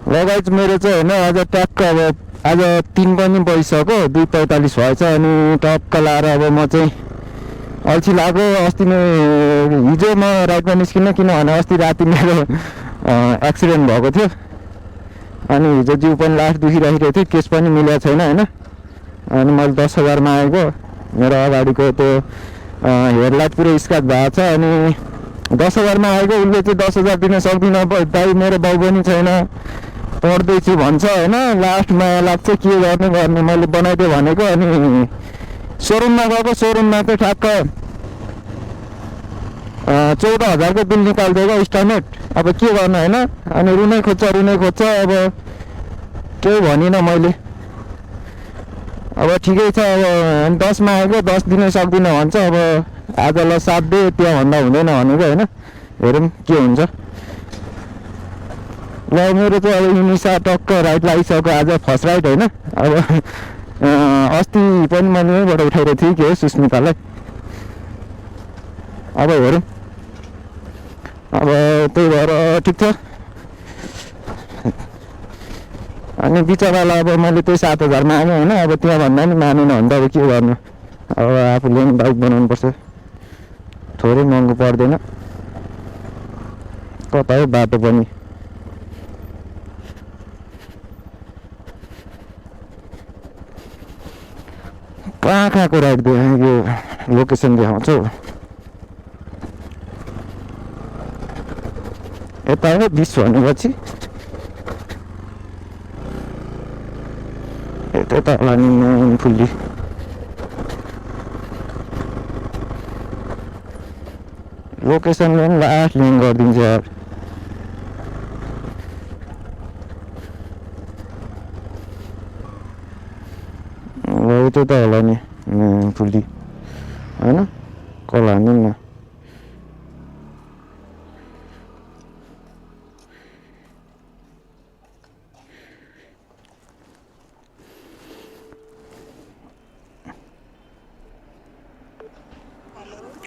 लगायत मेरो चाहिँ होइन आज ट्याक्क अब आज 3 पनि बजिसक्यो 2:45 भएछ अनि टक्क लाएर अब म चाहिँ अल्छी लाग्यो। अस्ति नै हिजो म राइडमा निस्किनँ किनभने अस्ति राति मेरो एक्सिडेन्ट भएको थियो अनि हिजो जिउ पनि लास्ट दुखिरहेको थियो, केस पनि मिलेको छैन होइन। अनि मैले 10,000मा आएको, मेरो अगाडिको त्यो हेडलाइट पुरै स्क्र्याच भएको छ अनि 10,000मा आएको। उसले चाहिँ 10,000 दिन सक्दिनँ दाइ, मेरो बाउ पनि छैन, पढ्दैछु भन्छ होइन। लास्ट माया लाग्छ के गर्ने मैले बनाइदिएँ भनेको। अनि सोरुममा गएको, सोरुममा चाहिँ ठ्याक्क 14,000को बिल निकालिदिएको इस्टिमेट। अब के गर्नु होइन। अनि रुनै खोज्छ अब केही भनिनँ मैले। अब ठिकै छ, अब 10मा आएको 10 दिनै सक्दिनँ भन्छ। अब आज ल 7 दे, त्योभन्दा हुँदैन भनेको होइन। हेरौँ के हुन्छ। ल मेरो चाहिँ अब युनिसा टक्क राइड लागिसक्यो, आज फर्स्ट राइड होइन। अब अस्ति पनि मैले यहीँबाट उठाइरहेको थिएँ के हो सुस्मितालाई। अब हेरौँ, अब त्यही भएर ठिक छ। अनि बिचरालाई अब मैले त्यही 7,000मा आएँ होइन। अब त्यहाँभन्दा पनि मानेन भने त अब के गर्नु। अब आफूले पनि बाइक बनाउनु पर्छ, थोरै महँगो पर्दैन। कता हो बाटो पनि। कहाँको राइड यो लोकेसन देखाउँछु। यता हो 20 भनेपछि यता होला नि फुल्ली। लोकेसनले पनि लास्ट लिङ्क गरिदिन्छ यार। त्यो त होला नि फुल्ली होइन, कल हान्नु न।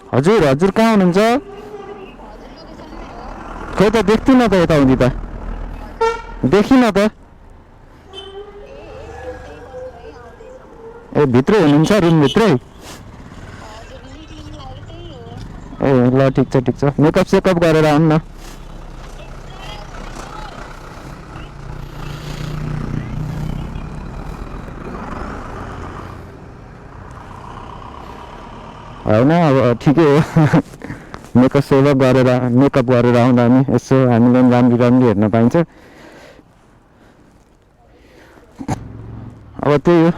हजुर हजुर कहाँ हुनुहुन्छ? खोइ त देख्दिनँ त यताउति त देखिनँ त। ए भित्रै हुनुहुन्छ, रुमभित्रै? ए ल ठिक छ मेकअप सेकअप गरेर आउनु न। होइन अब ठिकै हो मेकअप गरेर आउँदा नि यसो हामीले पनि राम्रो हेर्न पाइन्छ। अब त्यही हो,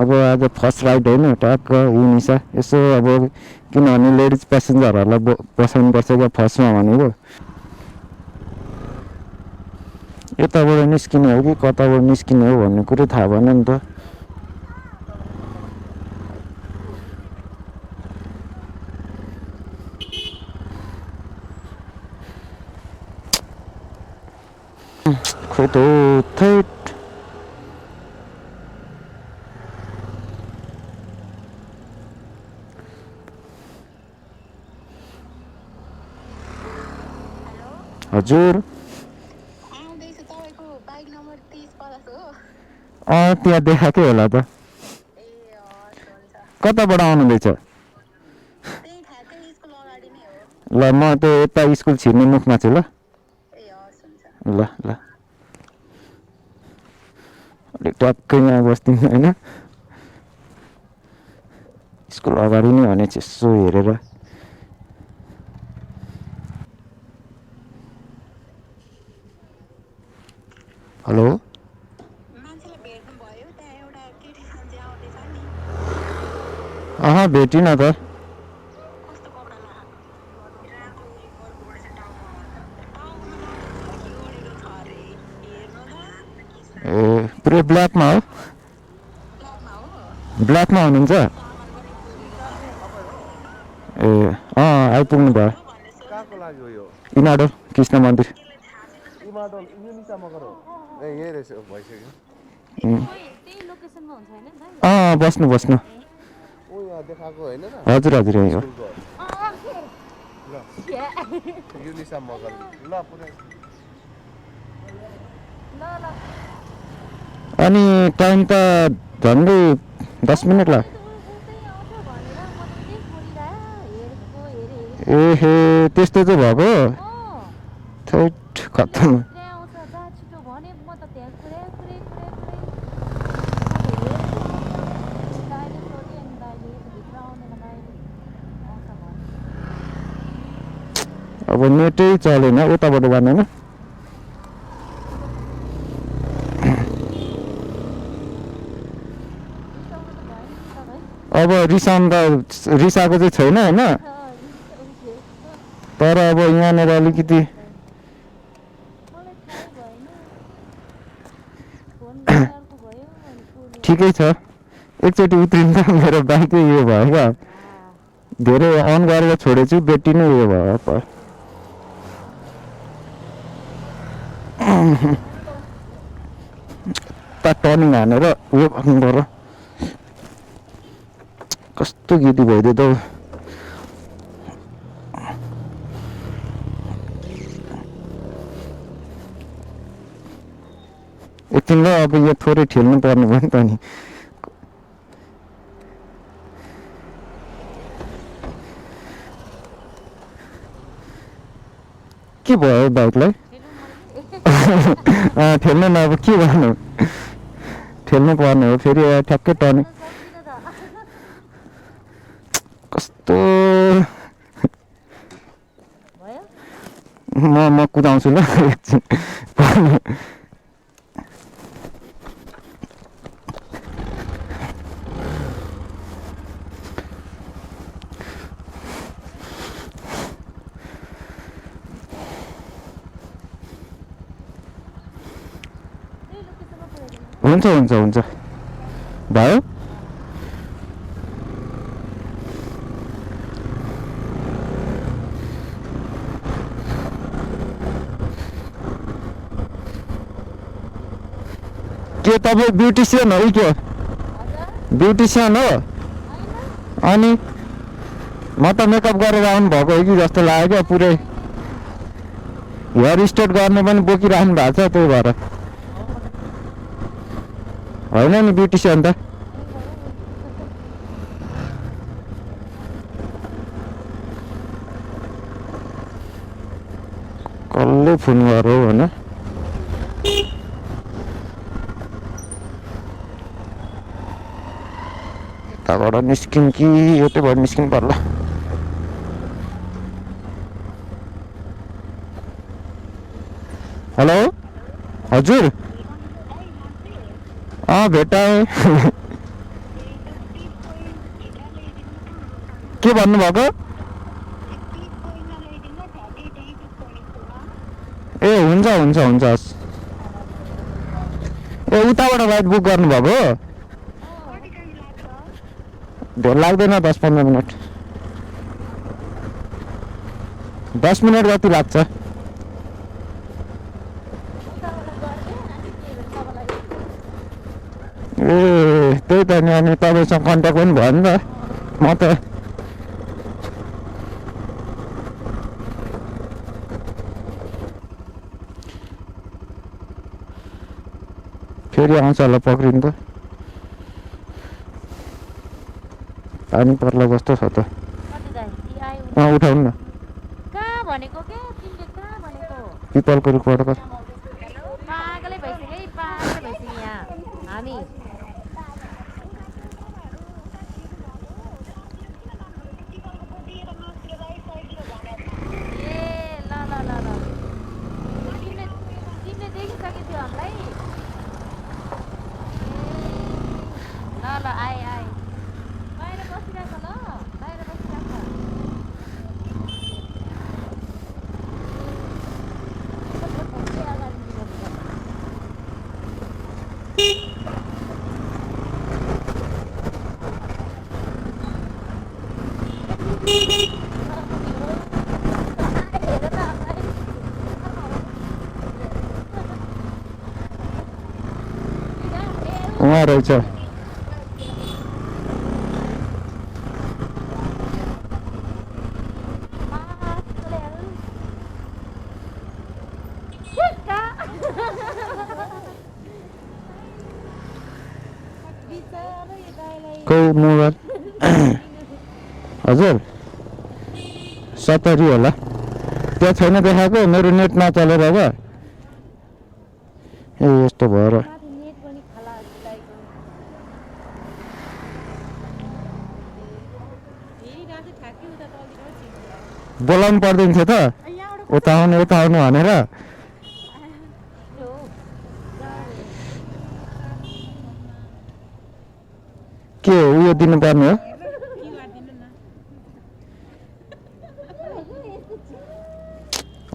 अब आज फर्स्ट राइड होइन टक्क युनिसा यसो। अब किनभने लेडिज प्यासेन्जरहरूलाई बसाउनुपर्छ क्या फर्स्टमा भनेको। यताबाट निस्किने हो कि कताबाट निस्किने हो भन्ने कुरो थाहा भएन नि त। खोइ त थैट। हजुर त्यहाँ देखाएकै होला त। कताबाट आउनुहुँदैछ? ल म त्यो यता स्कुल छिर्ने मुखमा छु। ल ल ल अलिक टक्कै यहाँ बस्दिनु होइन। स्कुल अगाडि नै भने यसो हेरेर। हेलो भेटिनँ त। ए पुरै ब्ल्याकमा हो? ब्ल्याकमा हुनुहुन्छ? ए आइपुग्नु भयो। इनाडो कृष्ण मन्दिर। बस्नु हजुर हजुर यही हो। अनि टाइम त झन्डै 10 मिनट लाग्यो एहे त्यस्तो चाहिँ भएको थैट खत्तम अब नेटै चलेन उताबाट भएन अब रिसाएको चाहिँ छैन होइन तर अब यहाँनिर अलिकति ठिकै छ एकचोटि उत्रिन्छ मेरो बाइकै यो भयो क्या धेरै अन गरेर छोडेछु ब्याट्री नै उयो भयो टर्निङ हानेर उयो गर्नु पर्यो कस्तो गीती भइदियो त एकछिनलाई अब यो थोरै ठेल्नु पर्ने भयो नि त नि के भयो बाइकलाई ठेल्नु न अब के गर्नु ठेल्नु पर्ने हो फेरि ठ्याक्कै टर्निङ कस्तो म कुदाउँछु ल हुन्छ हुन्छ हुन्छ भयो के तपाईँ ब्युटिसियन हो के ब्युटिसियन हो अनि म त मेकअप गरेर आउनु भएको हो कि जस्तो लाग्यो क्या पुरै हेयर स्ट्रेट गर्ने पनि बोकिराख्नु भएको छ त्यही भएर होइन नि ब्युटिसियन त कसले फोन गरौ होइन यताबाट निस्किन् कि यतैबाट निस्किनु पर्ला हेलो हजुर भेटाएँ के भन्नुभएको ए हुन्छ हुन्छ हुन्छ ए उताबाट राइड बुक गर्नुभएको धेर लाग्दैन 10-15 मिनट 10 मिनट जति लाग्छ ए त्यही त नि अनि तपाईँसँग कन्ट्याक्ट पनि भयो नि त म त फेरि आउँछ होला पक्रिनु त पानी पर्ला जस्तो छ त उठाउनु न पिपलको रुखबाट त वहाँ रहेछ को मोबाइल हजुर 70 होला त्यहाँ छैन देखाएको मेरो नेट नचलेर अब ए यस्तो भएर बोलाउनु पर्दैन थियो त उता आउनु भनेर के हो उयो दिनुपर्ने हो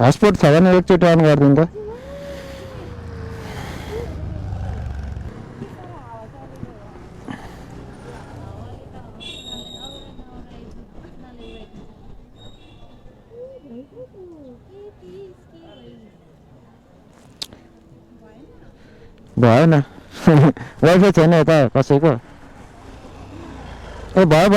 हटस्पट छ भने एकचोटि अन गरिदिनु त भएन वाइफाई छैन यता कसैको ए भयो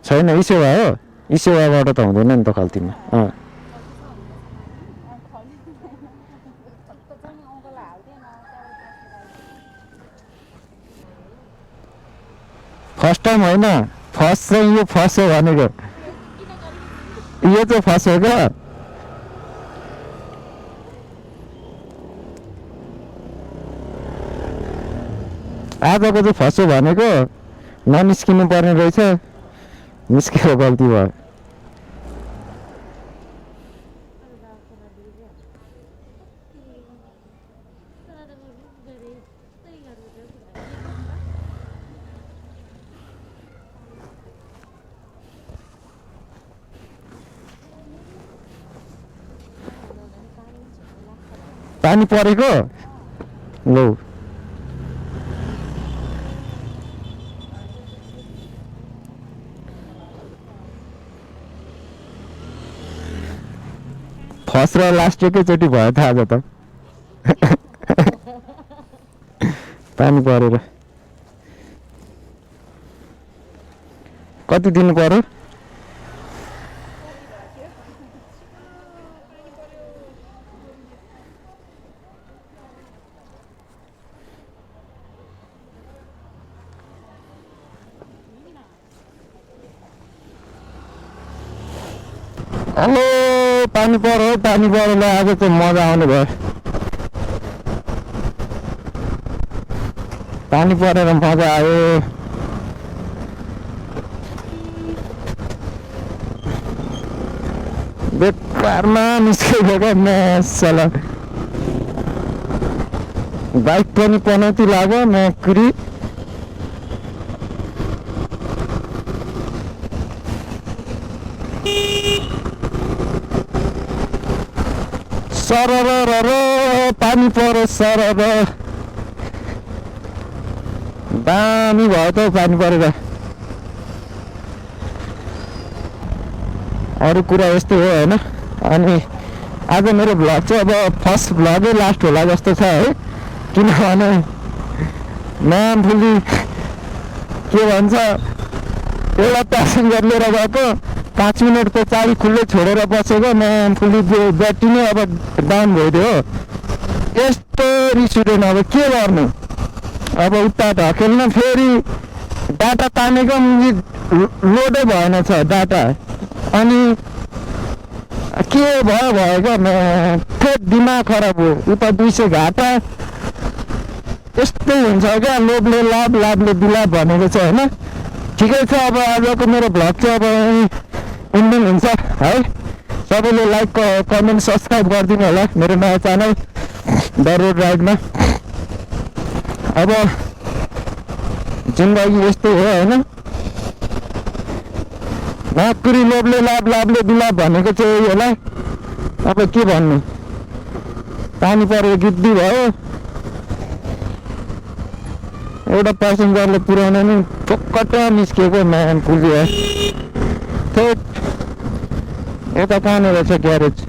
छैन ई सेवा हो ई सेवाबाट त हुँदैन नि त खल्तीमा फर्स्ट टाइम होइन फर्स्ट चाहिँ यो फर्स्ट हो भनेको यो चाहिँ फर्स्ट हो क्या आजको चाहिँ फर्स्ट हो भनेको ननिस्किनु पर्ने रहेछ निस्केको गल्ती भयो पानी परेको लौ फर्स्ट र लास्ट एकैचोटि भयो त आज त पानी परेर कति दिनु पर्यो हेलो पानी पऱ्यो आज चाहिँ मजा आउने भयो पानी परेर मजा आयो बेकारमा निस्केको क्या म्यासला बाइक पनि पनौती लाग्यो नोकरी सरर पानी पऱ्यो सरर दामी भयो त पानी परेर अरू कुरा यस्तै हो होइन अनि आज मेरो भ्लग चाहिँ अब फर्स्ट भ्लगै लास्ट होला जस्तो छ है किनभने नामफुली के भन्छ एउटा प्यासेन्जर लिएर गएको 5 मिनट त चाबी खुल्लै छोडेर बसेको नामफुली ब्याट्री नै अब डाउन भइदियो यस्तो रिस उठेन अब के गर्नु अब उता ढकेल्न फेरि डाटा तानेको लोडै भएन छ डाटा अनि के भयो क्या फेरि दिमाग खराब हो उता 200 घाटा यस्तै हुन्छ क्या लोभले लाभ लाभले बिलाप भनेको छ होइन ठिकै छ अब आजको मेरो भ्लग चाहिँ अब इन्डिङ हुन्छ है सबैले लाइक कमेन्ट सब्सक्राइब गरिदिनु होला मेरो नयाँ च्यानल द रोड राइडमा अब जिन्दगी यस्तै हो होइन नोकरी लोभले लाभ लाभले बिलाप भनेको चाहिँ होला अब के भन्नु पानी परेर गिद्दी भयो एउटा प्यासेन्जरले पुर्याउन नि फोकट निस्केको म्यान पुलियो यता कहाँनिर छ ग्यारेज